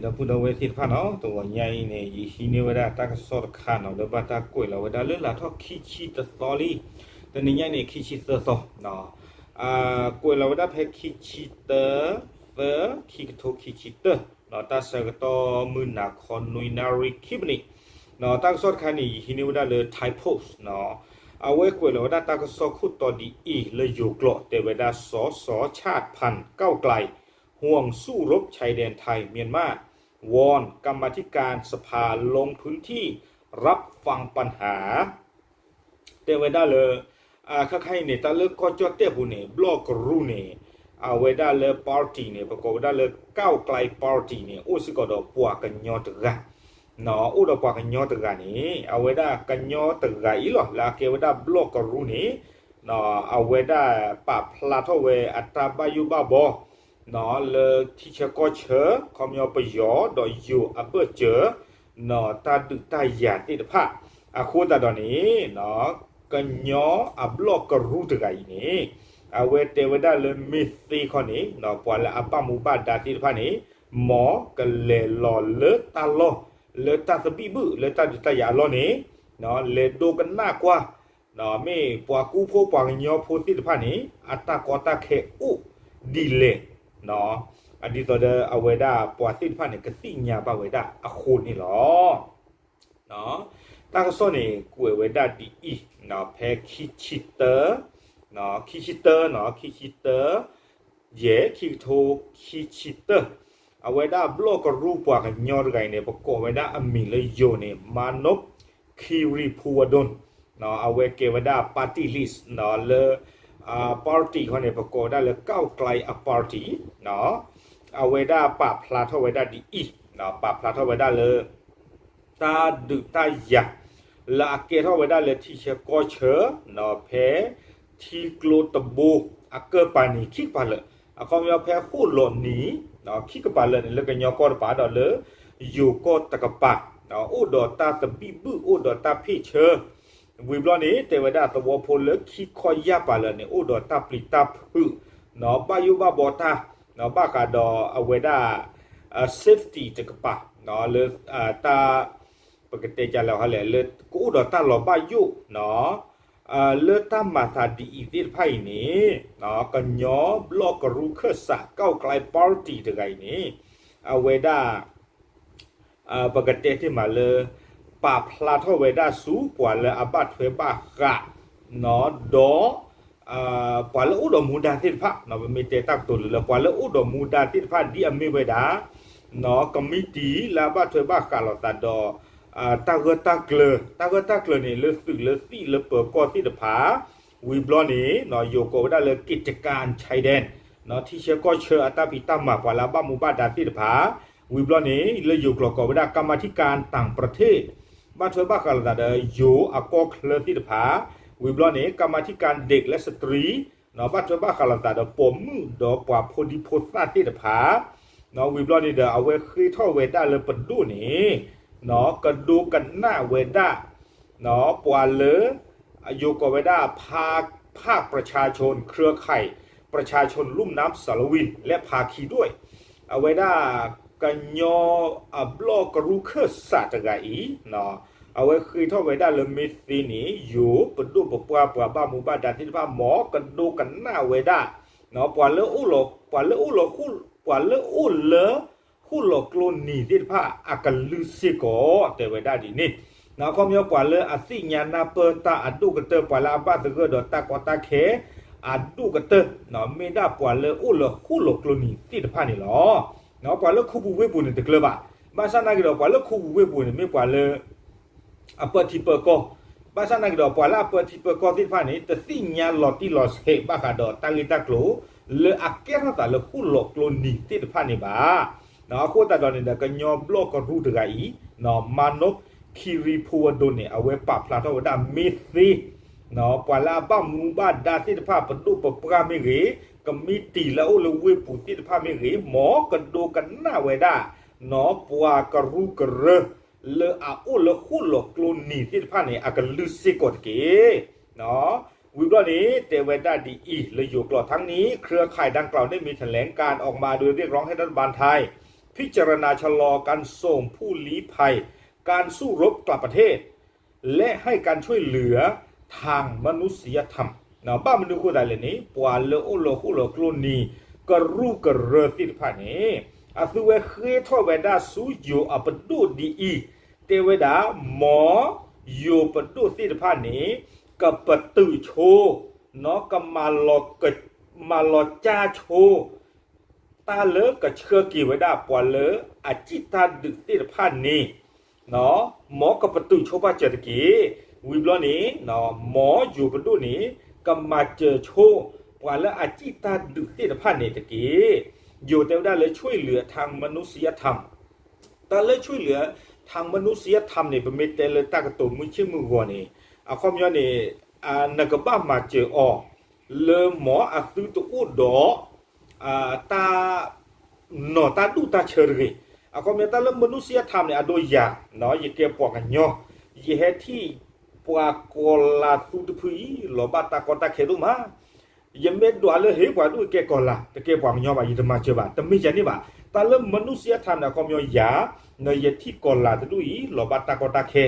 ဒီပုၢ်ဒီဝဲၢ်သ့ၣ်တဖၣ်နီၤ, တဂီၤညါအံၤန့ၣ် ယဟံးန့ၢ်ဝဲဒၣ်တၢ်ကစီၣ်တခါနီၤ, လၢဘၣ်တၢ်ကွဲးလီၤဝဲဒၣ်လၢလါထီၣ်ခံဆံတသီလံ, တနံၤညါန့ၣ် ခံဆံသၢသီ, ကွဲးလီၤဝဲဒၣ်ဖဲခံဆံတၢ သၢ ခံကထိခံဆံတၢ, တၢ်ဆၢကတီၢ်မုၢ်နၤခီနွံနၣ်ရံၣ်ခံမံးနံး, တၢ်ကစီၣ်တခါန့ၣ် ယဟံးန့ၢ်ဝဲဒၣ်လၢ Thai Post နီၤ, အဝဲကွဲးလီၤဝဲဒၣ်တၢ်ကစီၣ်ခိၣ်တီဒ်အံၤ လၢယိၤကျိာ်တဲဝဲဒၣ် สส ชาติพันธุ์ ก้าวไกล ห่วงสู้รบชายแดนไทยเมียนมา วอนกรรมาธิการสภาลงพื้นที่รับฟังปัญหา တဲဝဲဒၣ်လၢ ခဲခါအံၤန့ၣ် တၢ်လၢကီၢ်ကၠီၣ်တဲၣ်ပူၤန့ၣ် ဘျီၣ်ကရူၢ်န့ၣ် အဝဲဒၣ်လၢ party န့ၣ် ပကိးဝဲဒၣ်လၢ ก้าวไกล party န့ၣ် အိၣ်စ့ၢ်ကီးဒီးပှၤကညီတဂၤ, အိၣ်ဒီးပှၤကညီတဂၤန့ၣ် အဝဲဒၣ်ကညီတဂၤအံၤလီၤ လၢအကဲဝဲဒၣ်ဘျီၣ်ကရူၢ်န့ၣ် အဝဲဒၣ်ပာ်ဖျါထီၣ်ဝဲအတၢ်ဘၣ်ယိၣ်ဘၣ်ဘီ လၢထံဆၢကီၢ်ဆၢ ခီပညီပယီၤဒီးယိၤအဘၢၣ်စၢၤ တၢ်ဒုးတၢ်ယၤသ့ၣ်တဖၣ်, အဃိသတးဒီးန့ၣ် ကညီအဘျီၣ်ကရူၢ်တဂၤအံၤန့ၣ် အဝဲတဲဝဲဒၣ်လၢမ့ၢ်သ့ခီန့ၣ် ပှၤလၢအဘၣ်မူဘၣ်ဒါသ့ၣ်တဖၣ်န့ၣ် မ်ကလဲၤလီၤလၢတၢ်လီၢ် လၢတၢ်သဘံၣ်ဘုၣ် လၢတၢ်ဒုးတၢ်ယၤအလီၢ်န့ၣ် လဲၤဒိကနၣ်ကွၢ် မ့ၢ်ပှၤကူဖိပှၤကညီဖိသ့ၣ်တဖၣ်န့ၣ် အတၢ်ကီတၢ်ခဲအိၣ်ဒ်လဲၣ်, ဒ်သိးဒီးအဝဲဒၣ်ပှၤသ့ၣ်တဖၣ်န့ၣ် ကသ့ၣ်ညါဘၣ်ဝဲဒၣ်အဃိန့ၣ်လီၤ. တၢ်ကစီၣ်န့ၣ် ကွဲးဝဲဒၣ်ဒ်အံၤ, ဖဲခံဆံတၢ, ခံဆံတၢ, ခံဆံတၢ ယဲၢ် ခံကထိခံဆံတၢ, အဝဲဒၣ်ဘျီၣ်ကရူၢ်ပှၤကညီတဂၤအံၤန့ၣ် ပကိးဝဲဒၣ်အမံၤလၢယိၤန့ၣ် Manop Kiripuwadon, အဝဲကဲဝဲဒၣ် party list လၢ party ခီန့ၣ် ပကိးဝဲဒၣ်လၢ ก้าวไกล အ party, အဝဲဒၣ်ပာ်ဖျါထီၣ်ဝဲဒၣ်ဒ်အံၤ, ပာ်ဖျါထီၣ်ဝဲဒၣ်လၢ တၢ်ဒုးတၢ်ယၤ လၢအကဲထီၣ်ဝဲဒၣ်လၢထံဆၢကီၢ်ဆၢ ဖဲထံကျိတဘိအကၢၢ်ပၤနံၤခံကပၤလၢာ်, အခီပညီဖဲဃိၣ်လီၤနံၤ ခံကပၤလၢာ်န့ၣ် လၢကညီကီၢ်တပၤဒီးလၢယိၤကီၢ်တကပၤ, အိၣ်ဒီးတၢ်သဘံၣ်ဘုၣ် အိၣ်ဒီးတၢ်ဖ့ၣ်ဆၢ, ဝံၤဘျီန့ၣ် တဲဝဲဒၣ်သဝီဖိလၢခံခီယာ်ပၤလၢာ်န့ၣ် အိၣ်ဒီးတၢ်ပျံၤတၢ်ဖုး ဘၣ်ယိၣ်ဘၣ်ဘီတၢ် ဘၣ်ဃးဒီးအဝဲဒၣ် safety တကပၤ လၢ တၢ် ပကတဲကလဲၣ်ဟီလဲၣ် လၢကအိၣ်ဒီးတၢ်လီၤဘၣ်ယိၣ် လၢတၢ်မၤသးဒ်အံၤသ့ၣ်တဖၣ်အံၤန့ၣ် ကညီဘျီၣ်ကရူၢ်ခၢၣ်စး ก้าวไกล party တဂၤအံၤန့ၣ် အဝဲဒၣ် ပကတဲတ့ၢ်မးလၢ ပာ်ဖျါထီၣ်ဝဲဒၣ်ဆူပှၤလၢအဘၣ်ထွဲဘၣ်ဃး ဒီး ပှၤလၢအိၣ်ဒီးမူဒါသ့ၣ်တဖၣ် ပမ့ၢ်တဲတၢ်ကတိၤလၢလၢ ပှၤလၢအိၣ်ဒီးမူဒါသ့ၣ်တဖၣ်ဒ်အမ့ၢ်ဝဲဒၣ် ကမံးတံာ်လၢအဘၣ်ထွဲဘၣ်ဃးလိာ်သးဒီး တၢ်ဂၢၢ်တၢ်ကျၢၤ တၢ်ဂၢၢ်တၢ်ကျၢၤန့ၣ် လၢသုးလၢသံၣ်လၢပၢၤကီၢ်သ့ၣ်တဖၣ် ဝံၤဘျီန့ၣ် ယိၤကိးဝဲဒၣ်လၢ กิจการชายแดน ထံဆၢကီၢ်ဆၢအတၢ်ဖံးတၢ်မၤ ပှၤလၢအဘၣ်မူဘၣ်ဒါသ့ၣ်တဖၣ် ဝံၤဘျီန့ၣ် လၢယိၤကျိာ်ကိးဝဲဒၣ် กรรมาธิการต่างประเทศ ဘၣ်ထွဲဘၣ်ဃးလိာ်သးဒီးယိၤအကီၢ်ချၢသ့ၣ်တဖၣ်, ဝံၤဘျီန့ၣ် กรรมาธิการเด็กและสตรี ဘၣ်ထွဲဘၣ်ဃးလိာ်သးဒီးပိာ်မုၣ်ဒီးပှၤဖိဒံဖိသၣ်သ့ၣ်တဖၣ်, ဝံၤဘျီန့ၣ်ဒီး အဝဲဃ့ထီၣ်ဝဲဒၣ်လၢပဒိၣ်န့ၣ် ကဒိကနၣ်ဝဲဒၣ် ပှၤလၢ ယိၤကိးဝဲဒၣ် ภาคประชาชนเครือข่ายประชาชนลุ่มน้ำสาละวินและภาคีด้วย အဝဲဒၣ် ကညီအဘျီၣ်ကရူၢ်ခၢၣ်စးတဂၤအံၤ အဝဲဃ့ထီၣ်ဝဲဒၣ်လၢမ့ၢ်သ့န့ၣ် ယိၤပဒိၣ်ပပှၢ်ပှၤဘၣ်မူဘၣ်ဒါသ့ၣ်တဖၣ် မ်ကဒိကနၣ်ဝဲဒၣ် ပှၤလၢ ပှၤလၢအိၣ်လၢ ပှၤလၢအိၣ်လၢဃိၣ်လီၤကျိနံၤသ့ၣ်တဖၣ် အကလုၢ်စ့ၢ်ကီး တဲဝဲဒၣ်ဒ်န့ၣ်, အခီပညီ ပှၤလၢအသ့ၣ်ညါနၢ်ပၢၢ်တၢ်အဒိၣ်ကတၢၢ် ပှၤလၢအဘၣ်သဂၢၢ်ဒီးတၢ်ကီတၢ်ခဲ အဒိၣ်ကတၢၢ် မ့ၢ်ဒၣ်ပှၤလၢအိၣ်လၢဃိၣ်လီၤကျိနံၤသ့ၣ်တဖၣ်န့ၣ်လီၤ. ပှၤလၢခူပူၤဝ့ၢ်ပူၤန့ၣ်တကျၢၤဘၣ်. ဘၣ်ဆၣ်နာ်က့ဒီး ပှၤလၢခူပူၤဝ့ၢ်ပူၤန့ၣ် မ့ၢ်ပှၤလၢ အပၢထံပၢကီၢ်, ဘၣ်ဆၣ်နာ်က့ဒီး ပှၤလၢအပၢထံပၢကီၢ်သ့ၣ်တဖၣ်န့ၣ် တသ့ၣ်ညါလီၤတံၢ်လီၤဆဲးဘၣ်ဃးဒီးတၢ်ဂ့ၢ်တၢ်ကျိၤ လၢအကဲထီၣ်သးလၢဃိၣ်လီၤကျိနံၤသ့ၣ်တဖၣ်န့ၣ်ဘၣ်. အဃိသတးဒီးန့ၣ်ဒီး ကညီဘျီၣ်ကရူၢ်တဂၤအံၤ Manop Kiripuwadon န့ၣ် အဝဲပာ်ဖျါထီၣ်ဝဲဒၣ်မ့ၢ်သ့ ပှၤလၢအဘၣ်မူဘၣ်ဒါသ့ၣ်တဖၣ် ပဒိၣ်ပပှၢ်မ့ၢ်ဂ့ၤ, ကမံးတံာ်လၢအအိၣ်လၢဝ့ၢ်ပူၤသ့ၣ်တဖၣ်မ့ၢ်ဂ့ၤ, မ်ကဒိကနၣ်ဝဲဒၣ် ပှၤကရူၢ်ကရၢ လၢအအိၣ်လၢဃိၣ်လီၤကျိနံၤသ့ၣ်တဖၣ်န့ၣ် အကလုၢ်စ့ၢ်ကီးတက့ၢ်. ဝံၤဘျီန့ၣ် တဲဝဲဒၣ်ဒ်အံၤ လၢယိၤကျိာ် ทั้งนี้เครือข่ายดังกล่าวได้มีแถลงการณ์ออกมาโดยเรียกร้องให้รัฐบาลไทย พิจารณาชะลอการส่งผู้ลี้ภัย การสู้รบกลับประเทศ และให้การช่วยเหลือทางมนุษยธรรม ဘၣ်မနုၤအဃိသတးလဲၣ်န့ၣ် ပှၤလၢအိၣ်လၢဃိၣ်လီၤကျိနံၤ ကရူၢ်ကရၢသ့ၣ်တဖၣ်န့ၣ် အသုဝဲဃ့ထီၣ်ဝဲဒၣ်ဆူယိၤအပဒိၣ်ဒ်အံၤ, တဲဝဲဒၣ် မ်ယိၤပဒိၣ်သ့ၣ်တဖၣ်န့ၣ် ကပတုာ်ဆိ ကမၤလီၤကၢဆိ တၢ်လၢကဆှၢက့ၤဝဲဒၣ်ပှၤလၢအစံၣ်တၢ်ဒုးသ့ၣ်တဖၣ်န့ၣ် မ်ကပတုာ်ဆိဘၣ်စၢၤတက့ၢ်. ဝံၤဘျီန့ၣ် မ်ယိၤပဒိၣ်န့ၣ် ကမၤစၢၤဆိ ပှၤလၢအစံၣ်တၢ်ဒုးသ့ၣ်တဖၣ်န့ၣ်တက့ၢ်. ယိၤတဲဝဲဒၣ်လၢ ช่วยเหลือทางมนุษยธรรม တၢ်လၢ ช่วยเหลือทางมนุษยธรรม န့ၣ် ပမ့ၢ်တဲလၢတၢ်ကတိၤမုၢ်ဆ့ၣ်မုၢ်ဂီၤန့ၣ် အခီပညီန့ၣ် နကဘၣ်မၤစၢၤအီၤ လၢမ်အသုတအိၣ်ဒီး တၢ် နီၢ်တၢ်ဒူၣ်တၢ်ဆၢတဂ့ၤ. အခီပညီတၢ်လၢ မနုၤစံယထၣ်န့ၣ် အဒိယၤ ယကဲပှၤကညီ ယဟဲထံၣ်ပှၤကီၤလၤသူတဖုအံၤ လီၤဘၣ်တၢ်ကီတၢ်ခဲဒိၣ်မး ယမ့ၢ်ဒွးလၢဟ့ၣ်ပှၤဒူၣ်ကဲကီၤလၤ တကဲပှၤကညီဘၣ် ယတမၤစၢၤဘၣ် တမ့ၢ်ယၤန့ၣ်ဘၣ်. တၢ်လၢ မနုၤစံယထၣ်န့ၣ် အခီပညီယၤ နယထံၣ်ကီၤလၤတဒူၣ်အံၤ လီၤဘၣ်တၢ်ကီတၢ်ခဲ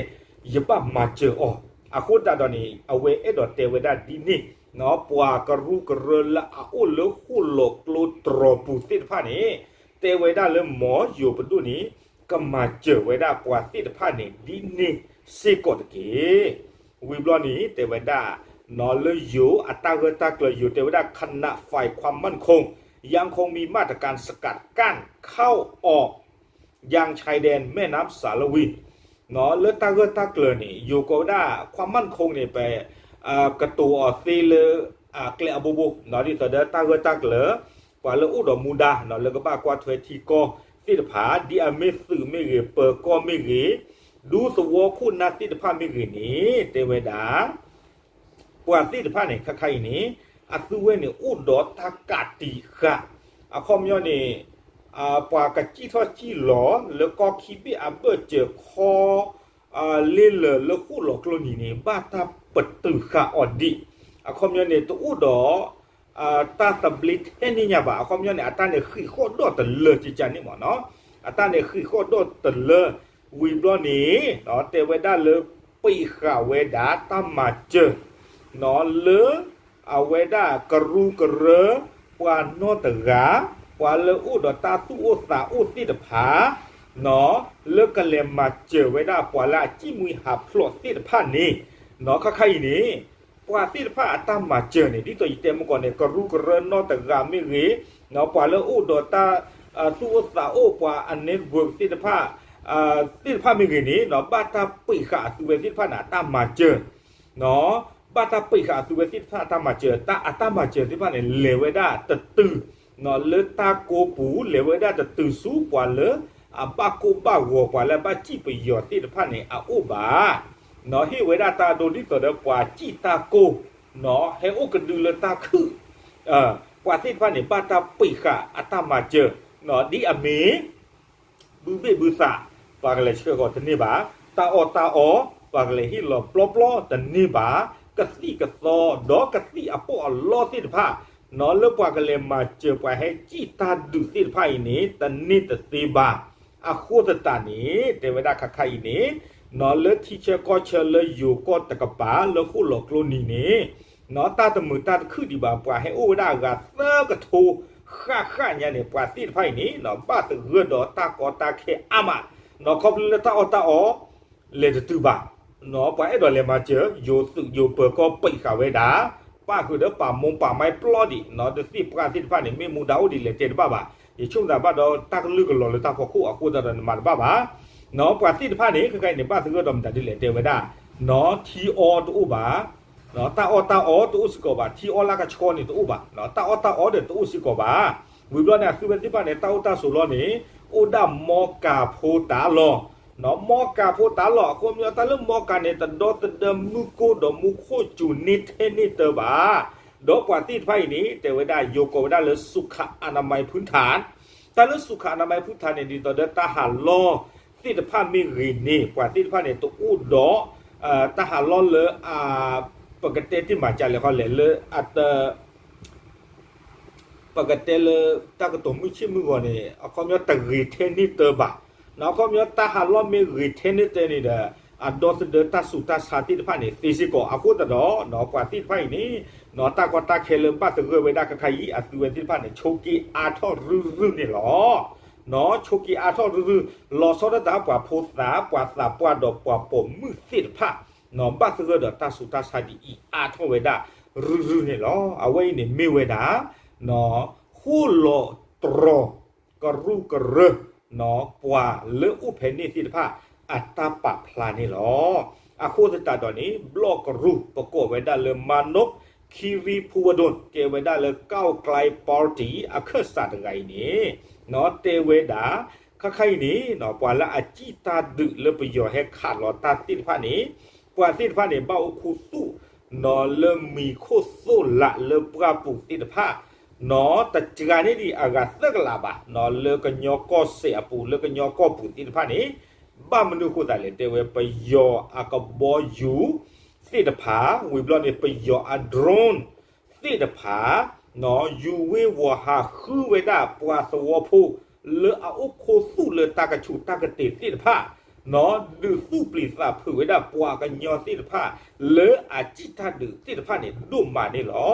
ယဘၣ်မၤစၢၤအီၤ. အဃိသတးဒီးန့ၣ် အဝဲအဲၣ်ဒိးတဲဝဲဒၣ်ဒ်န့ၣ် ပှၤကရူၢ်ကရၢလၢအအိၣ်လၢဃိၣ်လီၤကျိတြီၤပူၤသ့ၣ်တဖၣ်န့ၣ် တဲဝဲဒၣ်လၢမ်ယိၤပဒိၣ်န့ၣ် ကမၤစၢၤဝဲဒၣ်ပှၤသ့ၣ်တဖၣ်န့ၣ် ဒ်န့ၣ်စ့ၢ်ကီးတက့ၢ်. ဝံၤဘျီန့ၣ် တဲဝဲဒၣ် လၢယိၤအတၢ်ဂၢၢ်တၢ်ကျၢၤ ယိၤတဲဝဲဒၣ် ขณะฝ่ายความมั่นคง ยังคงมีมาตรการสกัดกั้นเข้าออก ยังชายแดนแม่น้ำสาละวี လၢတၢ်ဂၢၢ်တၢ်ကျၢၤန့ၣ် ယိၤကိးဝဲဒၣ် ความมั่นคง န့ၣ် ပ ကတိၤအီၤသ့လၢ ကျဲအဘိဘိ ဒ်သိးဒီးတၢ်ဂၢၢ်တၢ်ကျၢၤ ပှၤလၢအိၣ်ဒီးမူဒါ လၢကဘၣ်ကွၢ်ထွဲထံကီၢ်သ့ၣ်တဖၣ် ဒ်အမ့ၢ်သုးမ့ၢ်ဂ့ၤ ပၢၤကီၢ်မ့ၢ်ဂ့ၤ ဒူသဝီခိၣ်နၢ်သ့ၣ်တဖၣ်မ့ၢ်ဂ့ၤန့ၣ် တဲဝဲဒၣ် ပှၤသ့ၣ်တဖၣ်န့ၣ် ခဲခါအံၤန့ၣ် အသုဝဲန့ၣ်အိၣ်ဒီးတၢ်ကးတံာ်ဃာ် အခီပညီန့ၣ် ပှၤကစံၣ်ထီၣ်စံၣ်လီၤလၢကီၢ်ခံဘ့ၣ်အဘၢၣ်စၢၤခီ လ့လၢာ်လၢဃိၣ်လီၤကျိနံၤန့ၣ် ဘၣ်တၢ်ပတုာ်ဃာ်အီၤဒံး အခီပညီန့ၣ် တအိၣ်ဒီး တၢ်သဘျ့ထဲန့ၣ်ညါဘၣ် အခီပညီန့ၣ် အတၢ်န့ၣ်ဃံးဃီၣ်ဒီၣ်တလၢကကန့ၣ်မ့ၢ်နီၤ အတၢ်န့ၣ်ဃံးဃီၣ်ဒီၣ်တလၢ ဝံၤဘျီန့ၣ် တဲဝဲဒၣ်လၢ ပံးဃာ်ဝဲဒၣ်တၢ်မၤစၢၤ လၢ အဝဲဒၣ်ကရူၢ်ကရၢ ပှၤနီၢ်တဂၤ ပှၤလၢအိၣ်ဒီးတၢ်သူၣ်အိၣ်သးအိၣ်သ့ၣ်တဖၣ် လၢကလဲၤမၤစၢၤဝဲဒၣ်ပှၤလၢအစံၣ်မှံဟးဖျိးသ့ၣ်တဖၣ်န့ၣ် ခါခါအံၤန့ၣ် ပှၤသ့ၣ်တဖၣ်အတၢ်မၤစၢၤန့ၣ် ဒ်သိးယတဲမုၢ်ကီၢ်န့ၣ် ကရူၢ်ကရၢနီၢ်တဂၤမ့ၢ်ဂ့ၤ ပှၤလၢအိၣ်ဒီးတၢ် သူၣ်အိၣ်သးအိၣ် ပှၤအ network သ့ၣ်တဖၣ် သ့ၣ်တဖၣ်မ့ၢ်ဂ့ၤန့ၣ် ဘၣ်တၢ်ပံးဃာ်အသုဝဲသ့ၣ်တဖၣ်န့ၣ် အတၢ်မၤစၢၤ ဘၣ်တၢ်ပံးဃာ်အသုဝဲသ့ၣ်တဖၣ်အတၢ်မၤစၢၤ တၢ်အတၢ်မၤစၢၤသ့ၣ်တဖၣ်န့ၣ် လဲၤဝဲဒၣ်တတုၤ လၢတၢ်ကိးပူၤ လဲၤဝဲဒၣ်တတုၤဆူပှၤလၢ အဘၣ်ကိၢ်ဘၣ်ဂီၤ ပှၤလၢအဘၣ်စံၣ်ပယီၤသ့ၣ်တဖၣ်န့ၣ် အအိၣ်ဘၣ် ဟ့ၣ်ဝဲဒၣ်တၢ်ဒိ ဒ်သိးဒီးပှၤစံၣ်တၢ်ကိၢ် ဟဲအိၣ်ကဒုလၢတၢ်ခုၣ် ပှၤသ့ၣ်တဖၣ်န့ၣ် ဘၣ်တၢ်ပံးဃာ်အတၢ်မၤစၢၤ ဒ်အမ့ၢ် ဘုဘ့ၣ်ဘုသး ပှၤကလဲၤဆှၢဃီၤတန့ၢ်ဘၣ်, တၢ်အီၣ်တၢ်အီ ပှၤကလဲၤဟ့ၣ်လီၤပျီပျီတန့ၢ်ဘၣ်, ကသံၣ်ကသီ ဒီးကသံၣ်အပီၢ်အလီသ့ၣ်တဖၣ် လၢပှၤကလဲၤမၤစၢၤပှၤဟဲစံၣ်တၢ်ဒုးသ့ၣ်တဖၣ်အံၤန့ၣ် တန့ၢ်တသ့ဘၣ်. အဃိသတးန့ၣ် တဲဝဲဒၣ်ခါခါအံၤန့ၣ် လၢထံဆၢကီၢ်ဆၢလၢယိၤကီၢ်တကပၤ လၢဃိၣ်လီၤကျိနံၤန့ၣ် တၢ်တမုာ်တၢ်တခုၣ်ဒံးဘၣ် ပှၤဟဲအိၣ်ဝဲဒၣ်အဂၤသၢကထိ ဃၣ်ဃၣ်ညါန့ၣ် ပှၤသ့ၣ်တဖၣ်အံၤန့ၣ် ဘၣ်သဂၢၢ်ဒီးတၢ်ကီတၢ်ခဲအါမး, ခီဖျိလၢတၢ်အီၣ်တၢ်အီ လဲၤတတုၤဘၣ်, ပှၤအဲၣ်ဒိးလဲၤမၤစၢၤ ယိၤသုးယိၤပၢၤကီၢ်ပံးဃာ်ဝဲဒၣ်, ပၣ်ဃုာ်ဒီးပာ်မိၢ်ပာ်မါပျီဒံး ဒုးသ့ၣ်ပှၢ်သ့ၣ်တဖၣ်န့ၣ် မ့ၢ်မူဒါအိၣ်ဒ်လဲၣ်တဲတဘၣ်ဘၣ်, ယဆိကမိၣ်သးဘၣ်ဒီးတၢ်ကလုၢ်ကလီၤလၢတၢ်ဖီခိၣ်အဃိသတးဒီးနမၤတဘၣ်ဘၣ် ပှၤသ့ၣ်တဖၣ်န့ၣ် ခဲခါအံၤန့ၣ် ဘၣ်သဂၢၢ်ဒီးမတၤဒ်လဲၣ်တဲဝဲဒၣ်, ထံအီတအိၣ်ဘၣ်, တၢ်အီၣ်တၢ်အီတအိၣ်စ့ၢ်ကီးဘၣ်, ထံအီလၢကဆှီန့ၣ်တအိၣ်ဘၣ်, တၢ်အီၣ်တၢ်အီဒီးတအိၣ်စ့ၢ်ကီးဘၣ်. ဝံၤဘျီန့ၣ် အသုဝဲသ့ၣ်တဖၣ်န့ၣ် တၢ်အိၣ်တၢ်ဆိးလီၢ်န့ၣ် အိၣ်ဒၣ်မီကၤဖိတၢ်လီၢ်, မီကၤဖိတၢ်လီၢ် အဃိမ့ၢ်တၢ်လၢမီကၤန့ၣ် တဒီသဒၢမူခိၣ်စူၤန့ၢ်ထဲန့ၢ်တၢဘၣ်. ဒီးပှၤသ့ၣ်တဖၣ်အံၤန့ၣ် တဲဝဲဒၣ် ယိၤကိးဝဲဒၣ်လၢ สุขอนามัยพื้นฐาน, တၢ်လၢ สุขอนามัยพื้นฐาน န့ၣ် ဒ်သိးဒီးတၢ်ဟးလီၢ်သ့ၣ်တဖၣ်မ့ၢ်ဂ့ၤန့ၣ် ပှၤသ့ၣ်တဖၣ်န့ၣ် တအိၣ်ဒီး တၢ်ဟးလီၢ်လၢ ပကတဲတ့ၢ်မၤကလဲၣ်ဃီလဲၣ်လၢအတ ပကတဲလၢတၢ်ကတိၤမုၢ်ဆ့ၣ်မုၢ်ဂီၤန့ၣ် အခီပညီတဂ့ၤထဲန့ၢ်တၢဘၣ်. အခီပညီတၢ်ဟးလီၢ်မ့ၢ်ဂ့ၤထဲန့ၢ်တၢန့ၣ်ဒီး အဒီသဒၢတၢ်ဆူးတၢ်ဆါသ့ၣ်တဖၣ်န့ၣ် သ့စ့ၢ်ကီး. အဃိသတးဒီး ပှၤသ့ၣ်တဖၣ်အံၤန့ၣ် တၢ်ကီတၢ်ခဲလၢဘၣ်သဂၢၢ်ဝဲဒၣ်ခဲခါအံၤ အသုဝဲသ့ၣ်တဖၣ်န့ၣ် ဆိးက့အါထီၣ်ရုၢ်ရုၢ်န့ၣ်လီၤ. ဆိးက့အါထီၣ်ရုၢ်ရုၢ် လီၤဆီဒၣ်တၢ်ပှၤဖိသၣ် ပှၤသးပှၢ်ဒီးပှၤပိာ်မုၣ်သ့ၣ်တဖၣ် ဘၣ်သဂၢၢ်ဒီးတၢ်ဆူးတၢ်ဆါဒ်အံၤ အါထီၣ်ဝဲဒၣ်ရုၢ်ရုၢ်န့ၣ်လီၤ. အဝဲအံၤန့ၣ်မ့ၢ်ဝဲဒၣ် ဃိၣ်လီၤတြီၤ ကရူၢ်ကရၢ ပှၤလၢအိၣ်ဖဲန့ၣ်သ့ၣ်တဖၣ် အတၢ်ပာ်ဖျါန့ၣ်လီၤ. အဃိသတးဒီးန့ၣ် ဘျီၣ်ကရူၢ် ပကိးဝဲဒၣ်လၢ Manoj Kiri Phuwdon ကဲဝဲဒၣ်လၢ ก้าวไกล party အခၢၣ်စးတဂၤအံၤန့ၣ် တဲဝဲဒၣ် ခဲခါအံၤန့ၣ် ပှၤလၢအစံၣ်တၢ်ဒုးလၢပယီၤဟဲခးလီၤတၢ်သ့ၣ်တဖၣ်န့ၣ် ပှၤသ့ၣ်တဖၣ်န့ၣ် ဘၣ်အိၣ်ခူသူၣ် လၢမံၤခိၣ်သိၣ်လးလၢပှၢ်ပူၤသ့ၣ်တဖၣ် တစှၤန့ၢ်ဒံးအဂၤသၢကလးဘၣ် လၢကညီကီၢ်စဲၣ်အပူၤ လၢကညီကီၢ်ပူၤသ့ၣ်တဖၣ်န့ၣ် ဘၣ်မနုၤအဃိသတးလဲၣ် တဲဝဲ ပယီၤအကဘီယူၤသ့ၣ်တဖၣ် ဝံၤဘျီန့ၣ် ပယီၤအ drone သ့ၣ်တဖၣ် ယူၤဝ့ၤဝီၤဟးဃုဝဲဒၣ်ပှၤသဝီဖိ လၢအအိၣ်ခူသူၣ်လၢတၢ်ကဆူးတၢ်ကတ့ၤသ့ၣ်တဖၣ် ဒုးသူၣ်ပျံၤသးဖုးဝဲဒၣ်ပှၤကညီသ့ၣ်တဖၣ် လၢအစံၣ်တၢ်ဒုးသ့ၣ်တဖၣ်န့ၣ် ဒိၣ်မးန့ၣ်လီၤ.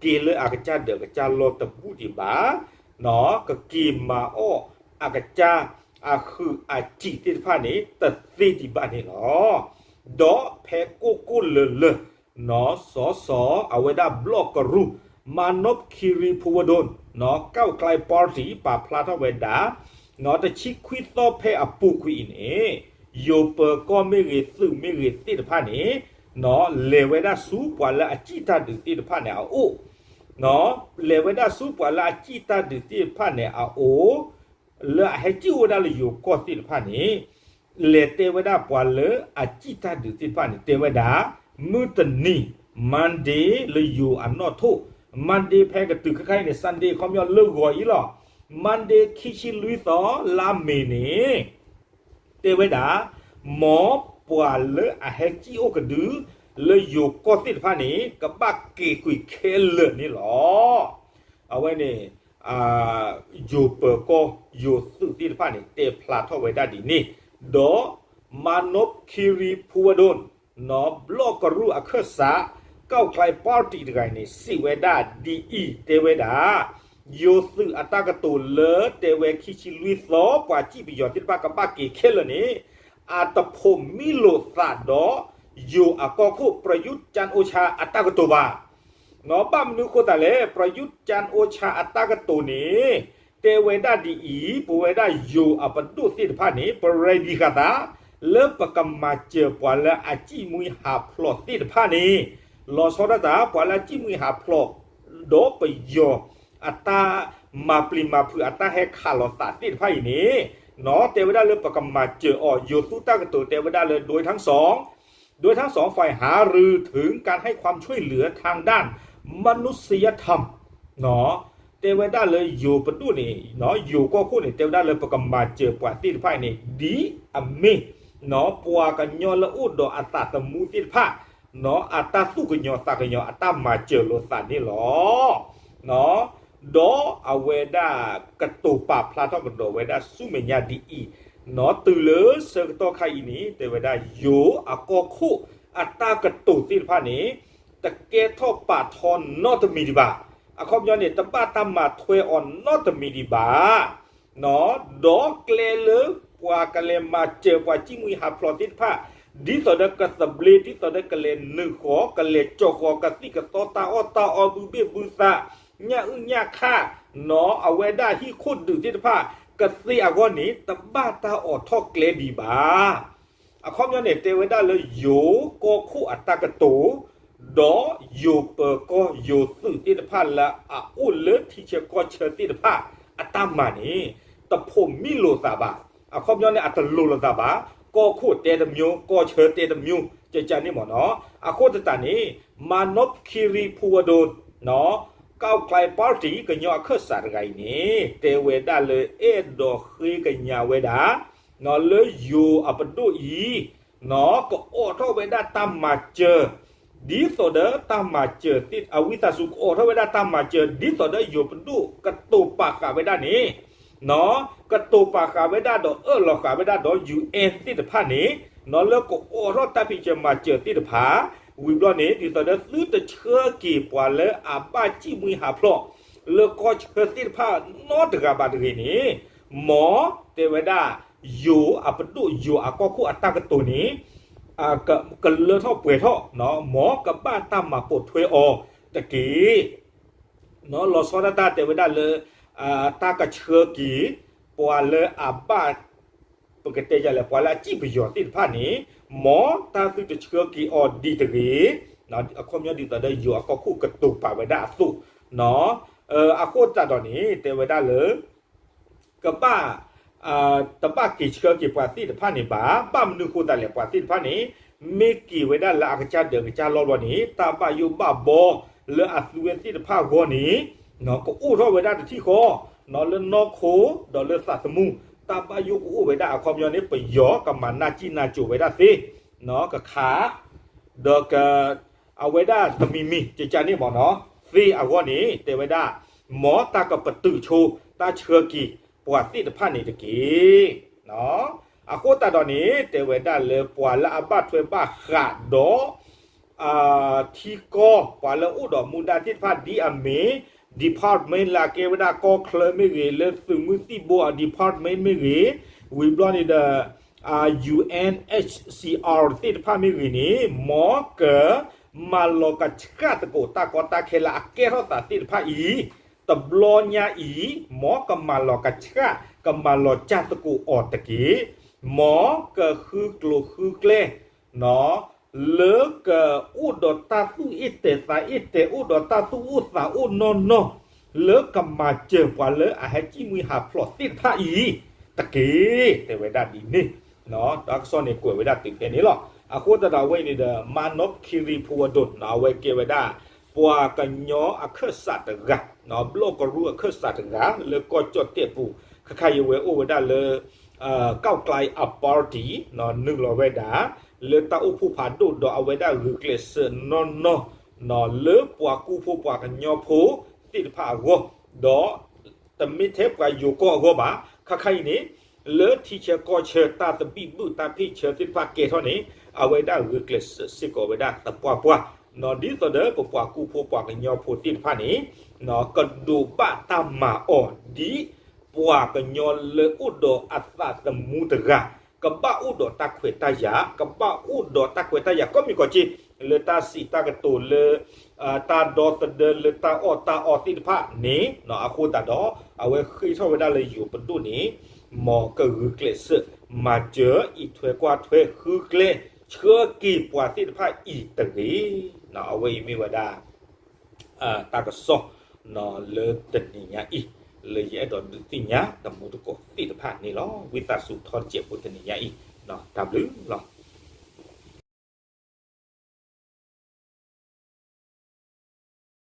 က့ၤလၢအကစၢ်ဒၢးကစၢ်လီၢ်တဘူၣ်ဒံးဘၣ် ကက့ၤမၤအီၣ်အကစၢ်အဃုာ်အစံၣ်သ့ၣ်တဖၣ်န့ၣ် တသ့ဒံးဘၣ်န့ၣ်လီၤ. ဒီးဖဲကိၢ်ကိၢ်လၢၤလၢၤ စီၤစီၤ အဝဲဒၣ်ဘျီၣ်ကရူၢ် Manoj Kiri Phuwdon ก้าวไกล party ပာ်ဖျါထီၣ်ဝဲဒၣ် တဆံခွံသီဖဲအပူၤကွံာ်အံၤန့ၣ် ယိၤပၢၤကီၢ်မ့ၢ်ဂ့ၤ သုးမ့ၢ်ဂ့ၤသ့ၣ်တဖၣ်န့ၣ် လဲၤဝဲဒၣ်ဆူပှၤလၢအစံၣ်တၢ်ဒုးသ့ၣ်တဖၣ်န့ၣ်အအိၣ် လဲၤဝဲဒၣ်ဆူပှၤလၢအစံၣ်တၢ်ဒုးသ့ၣ်တဖၣ်န့ၣ်အအိၣ် လၢအဟဲစံၣ်အိၣ်ဝဲဒၣ်လၢယိၤကီၢ်သ့ၣ်တဖၣ်န့ၣ် လဲၤတဲဝဲဒၣ်ပှၤလၢအစံၣ်တၢ်ဒုးသ့ၣ်တဖၣ်န့ၣ် တဲဝဲဒၣ် မုၢ်တနံၤ Monday လၢယိၤအနီၣ်ထိၣ် Monday ဖဲကတုၤခဲခါအံၤန့ၣ် Sunday ခီပညီလၢဂီၤအံၤလီၤ. Monday ခံဆံလွံၢ်သီ လါမ့ၤန့ၣ် တဲဝဲဒၣ် မ်ပှၤလၢအဟဲစံၣ်အိၣ်ကဒု လၢယိၤကီၢ်သ့ၣ်တဖၣ်န့ၣ် ကဘၣ်က့ၤကွံာ်ခဲလၢာ်န့ၣ်လီၤ. အဝဲန့ၣ် ယိၤပၢၤကီၢ် ယိၤသုးသ့ၣ်တဖၣ်န့ၣ် တဲဖျါထီၣ်ဝဲဒၣ်ဒ်န့ၣ်, ဒီး Manoj Kiri Phuwdon ဘျီၣ်ကရူၢ်အခၢၣ်စး ก้าวไกล party တဂၤန့ၣ် စံးဝဲဒၣ်ဒ်အံၤ တဲဝဲဒၣ် ယိၤသုးအတၢ်ကတိၤလၢတဲဝဲခံဆံလွံၢ်သီ ပှၤစံၣ်ပယီၤသ့ၣ်တဖၣ်ကဘၣ်က့ၤခဲလၢာ်န့ၣ် အတဖိးမံလိာ်သးဒီး ယိၤအကီၢ်ခိၣ် ပြယူး ကၠၣ်အိၣ်ဆါ အတၢ်ကတိၤဘၣ်. ဘၣ်မနုၤအဃိသတးလဲၣ် ပြယူး ကၠၣ်အိၣ်ဆါ အတၢ်ကတိၤန့ၣ် တဲဝဲဒၣ်ဒ်အံၤ ပဝဲဒၣ်ယိၤအပဒိၣ်သ့ၣ်တဖၣ်န့ၣ် ပ ready ဃာ်သး လၢပကမၤစၢၤပှၤလၢအစံၣ်မှံဟးဖျိးသ့ၣ်တဖၣ်န့ၣ် လီၤဆီဒၣ်တၢ် ပှၤလၢအစံၣ်မှံဟးဖျိး ဒီးပယီၤအတၢ်မၤပျံၤမၤဖုးအတၢ်ဟဲခးလိာ်သးသ့ၣ်တဖၣ်အံၤန့ၣ် တဲဝဲဒၣ်လၢပကမၤစၢၤအီၤ ယိၤသူတၢ်ကတိၤတဲဝဲဒၣ်လၢ โดยทั้งสอง โดยทั้งสองฝ่ายหารือถึงการให้ความช่วยเหลือทางด้านมนุษยธรรม တဲဝဲဒၣ်လၢယိၤပဒိၣ်န့ၣ် ယိၤကီၢ်ခိၣ်န့ၣ် တဲဝဲဒၣ်လၢပကမၤစၢၤပှၤသ့ၣ်တဖၣ်အံၤန့ၣ် ဒ်အမ့ၢ် ပှၤကညီလၢအိၣ်ဒီးအသးသမူသ့ၣ်တဖၣ် အတၢ်သူၣ်ကညီၤသးကညီၤအတၢ်မၤစၢၤလိာ်သးန့ၣ်လီၤ. ဒီးအဝဲဒၣ်ကတိၤပာ်ဖျါထီၣ်ကဒီးဝဲဒၣ်ဆူမဲာ်ညါဒ်အံၤ, တုၤလၢဆၢကတီၢ်ခါအံၤန့ၣ် တဲဝဲဒၣ်ယိၤအကီၢ်ခိၣ်အတၢ်ကတိၤသ့ၣ်တဖၣ်န့ၣ် တကဲထီၣ်ပာ်ထီနီတမံၤဒံးဘၣ်. အခီပညီန့ၣ် တဘၣ်တၢ်မၤထွဲအီၤနီတမံၤဒံးဘၣ်. ဒီးကျဲလၢပှၤကလဲၤမၤစၢၤပှၤစံၣ်မှံဟးဖျိးသ့ၣ်တဖၣ် ဒ်သိးဒီးကသဘျ့ ဒ်သိးဒီးကလဲၤနုာ်ဃီၤ ကလဲၤကၠီၣ်ဃီၤ ကသံၣ်ကသီတၢ်အီၣ်တၢ်အီ ဘုဘ့ၣ်ဘုသး ညၣ်အုၣ်ညၣ်ခၣ် အဝဲဒၣ်ဟံၣ်ခိၣ်ဒုးသ့ၣ်တဖၣ် ကသ့အဂီၢ်န့ၣ် တဘၣ်တၢ်အိးထီၣ်ကျဲဒံးဘၣ်. အခီပညီန့ၣ် တဲဝဲဒၣ်လၢယိၤကီၢ်ခိၣ်အတၢ်ကတိၤ ဒီးယိၤပၢၤကီၢ်ယိၤသုးသ့ၣ်တဖၣ်လၢအအိၣ်လၢထံဆၢကီၢ်ဆၢသ့ၣ်တဖၣ်အတၢ်မၤန့ၣ် တဖိးမံလိာ်သးဘၣ်. အခီပညီန့ၣ် အတလိၤလိာ်သးဘၣ်. ကီၢ်ခိၣ်တဲတမျိုး ကီၢ်ဆၢတဲတမျိုး ကကန့ၣ်မ့ၢ်နီၤ. အဃိသတးန့ၣ် Manoj Kiri Phuwdon ก้าวไกล party ကညီအခၢၣ်စးတဂၤအံၤန့ၣ် တဲဝဲဒၣ်လၢအဲၣ်ဒိးဃ့ကညးဝဲဒၣ် လၢယိၤအပဒိၣ်အံၤ ကအိးထီၣ်ဝဲဒၣ်တၢ်မၤစၢၤ ဒ်သိးဒီးတၢ်မၤစၢၤသ့ၣ် အဝံသးစူၤကအိးထီၣ်ဝဲဒၣ်တၢ်မၤစၢၤ ဒ်သိးဒီးယိၤပဒိၣ်ကတိၤပာ်ဃာ်ဝဲဒၣ်န့ၣ် ကတိၤပာ်ဃာ်ဝဲဒၣ်ဒီးအၢၣ်လီၤဃာ်ဝဲဒၣ်ဒီး ယူႇအၣ်သ့ၣ်တဖၣ်န့ၣ် လၢကအိးထီၣ်တၢ်ဖံးစၢၤမၤစၢၤသ့ၣ်တဖၣ် ဝံၤဘျီန့ၣ် ဒ်သိးဒီးသုတဆှၢက့ၤပှၤလၢအဘၣ်စံၣ်မှံဟးဖျိး လၢကီၢ်ဆၢသ့ၣ်တဖၣ်နီတဂၤဘၣ်တဂ့ၤန့ၣ် မ်တဲဝဲဒၣ် ယိၤအပဒိၣ်ယိၤအကီၢ်ခိၣ်အတၢ်ကတိၤန့ၣ် ကလၢထီၣ်ပှဲၤထီၣ် မ်ကဘၣ်တၢ်မၤပိာ်ထွဲအီၤတက့ၢ်. လီၤဆီဒၣ်တၢ်တဲဝဲဒၣ်လၢ တၢ်ကဆှၢက့ၤ ပှၤလၢအဘၣ် ပကတဲယၤလဲၣ် ပှၤလၢအစံၣ်ပယီၤသ့ၣ်တဖၣ်န့ၣ် မ်တၢ်သုတဆှၢက့ၤအီၤဒံးတဂ့ၤ. အခီပညီဒ်သိးဒီးယိၤအကီၢ်ခိၣ်ကတိၤပာ်ဝဲဒၣ်အသိး အဃိသတးဒီးန့ၣ် တဲဝဲဒၣ်လၢ ကဘၣ် တဘၣ်က့ၤဆှၢက့ၤပှၤသ့ၣ်တဖၣ်န့ၣ်ဘၣ်. ဘၣ်မနုၤဃိသတးလဲၣ် ပှၤသ့ၣ်တဖၣ်န့ၣ် မ့ၢ်က့ၤဝဲဒၣ်လၢအကစၢ်ဒၢးကစၢ်လီၢ်ဘျီန့ၣ် တၢ်ဘၣ်ယိၣ်ဘၣ်ဘီလၢအသုဝဲသ့ၣ်တဖၣ်အဂီၢ်န့ၣ် ကအိၣ်ထီၣ်ဝဲဒၣ်တထံၣ်ဃီ လၢနီၢ်ခိဒီးလၢသးသမူ တၢ်ဘၣ်ယိၣ်ကအိၣ်ဝဲဒၣ်အခီပညီန့ၣ် ပယီၤကမၤနၢ်စံၣ်နၢ်စိၤဝဲဒၣ်သ့ ကခး ဒီးက အဝဲဒၣ်တမံၤမံၤ ကကန့ၣ်မ့ၢ်နီၤ သ့အဂီၢ်န့ၣ် တဲဝဲဒၣ် မ်တၢ်ကပတုာ်ဆိ တၢ်ဆှၢက့ၤပှၤသ့ၣ်တဖၣ်န့ၣ်တက့ၢ်. အဃိသတးဒီးန့ၣ် တဲဝဲဒၣ်လၢပှၤလၢအဘၣ်ထွဲဘၣ်ဃးဒီး ထံကီၢ် ပှၤလၢအိၣ်ဒီးမူဒါသ့ၣ်တဖၣ်ဒ်အမ့ၢ် department လၢအကဲဝဲဒၣ်ကီၢ်ချၢမ့ၢ်ဂ့ၤ လၢသုးမုၢ်သံၣ်ဘိအ department မ့ၢ်ဂ့ၤ ဝံၤဘျီန့ၣ်ဒီး UNHCR သ့ၣ်တဖၣ်မ့ၢ်ဂ့ၤန့ၣ် မ်က မၤလီၤကဆှၣ်သကိးတၢ်ကီတၢ်ခဲလၢအကဲထီၣ်သးသ့ၣ်တဖၣ်အံၤ တဘျီညါအံၤ မ်ကမၤလီၤကဆှၣ် ကမၤလီၤစၢ်သကိးအီၤတက့ၢ်. မ်ကဃုကျိၤဃုကျဲ လၢကအိၣ်ဒီးတၢ်သူၣ်အ့ၣ်တဲာ်သးအ့ၣ်တဲာ် အိၣ်ဒီးတၢ်သူၣ်အိၣ်သးအိၣ်နီၢ်နီၢ် လၢကမၤစၢၤပှၤလၢအဟဲစံၣ်မှံဟးဖျိးသ့ၣ်တဖၣ်အံၤတက့ၢ်. တဲဝဲဒၣ်ဒ်န့ၣ် တၢ်ကစီၣ်န့ၣ်ကွဲးဝဲဒၣ်တုၤဖဲန့ၣ်လီၤ. အဃိသတးဒီးအဝဲအံၤန့ၣ်ဒီး Manop Kiri Phewodon အဝဲကဲဝဲဒၣ် ပှၤကညီအခၢၣ်စးတဂၤ ဘျီၣ်ကရူၢ်အခၢၣ်စးတဂၤ လၢကီၢ်ကၠီၣ်တဲၣ်ပူၤ ခဲခါအံၤဝဲအိၣ်ဝဲဒၣ်လၢ ကီၢ်ကျဲအ party နုာ်လီၤဝဲဒၣ် လၢတၢ်အိၣ်ဖှိၣ်ဖးဒိၣ်ဒီးအဝဲဒၣ်ဂုာ်ကျဲးစၢးနီၢ်နီၢ် လၢပှၤကူဖိပှၤကညီဖိသ့ၣ်တဖၣ်အဂီၢ် ဒီး တမ့ၢ်ထဲပှၤယိၤကီၢ်အဂီၢ်ဘၣ်. ခဲခါအံၤန့ၣ် လၢထံဆၢကီၢ်ဆၢတၢ်သဘံၣ်ဘုၣ်တၢ်ဖ့ၣ်ဆၢသ့ၣ်တဖၣ်ကဲထီၣ်န့ၣ် အဝဲဒၣ်ဂုာ်ကျဲးစၢးစ့ၢ်ကီးဝဲဒၣ်သပှၢ်ပှၢ် ဒ်သိးဒီးပပှၤကူဖိပှၤကညီဖိသ့ၣ်တဖၣ်န့ၣ် ကဒိးဘၣ်တၢ်မၤအီၤဒ် ပှၤကညီလၢအိၣ်ဒီးအသးသမူတဂၤ ကဘၣ်အိၣ်ဒီးတၢ်ခွဲးတၢ်ယာ် ကဘၣ်အိၣ်ဒီးတၢ်ခွဲးတၢ်ယာ်ကိးမံၤကိးက့ လၢတၢ်စံးတၢ်ကတိၤလၢ တၢ်ဒီသဒၢလၢတၢ်အီၣ်တၢ်အီသ့ၣ်တဖၣ်န့ၣ် အဃိသတးဒီး အဝဲဃ့ထီၣ်ဝဲဒၣ်လၢယိၤပဒိၣ်န့ၣ် မ်ကဂုာ်ကျဲးစၢး မၤစၢၤ အံးထွဲကွၢ်ထွဲ ဃုကျဲ ဆှၢက့ၤပှၤသ့ၣ်တဖၣ်အံၤတဂ့ၤ. အဝဲအံၤမ့ၢ်ဝဲဒၣ် တၢ်ကစီၣ် လၢတနံၤညါအံၤ လၢယအဲၣ်ဒိးဒုးသ့ၣ်ညါတမူတကိးသ့ၣ်တဖၣ်န့ၣ်လီၤ. ဝံသးစူၤထီၣ်တစဲးဖိတနံၤညါအံၤ တၢ်ဘျုးလီၤ.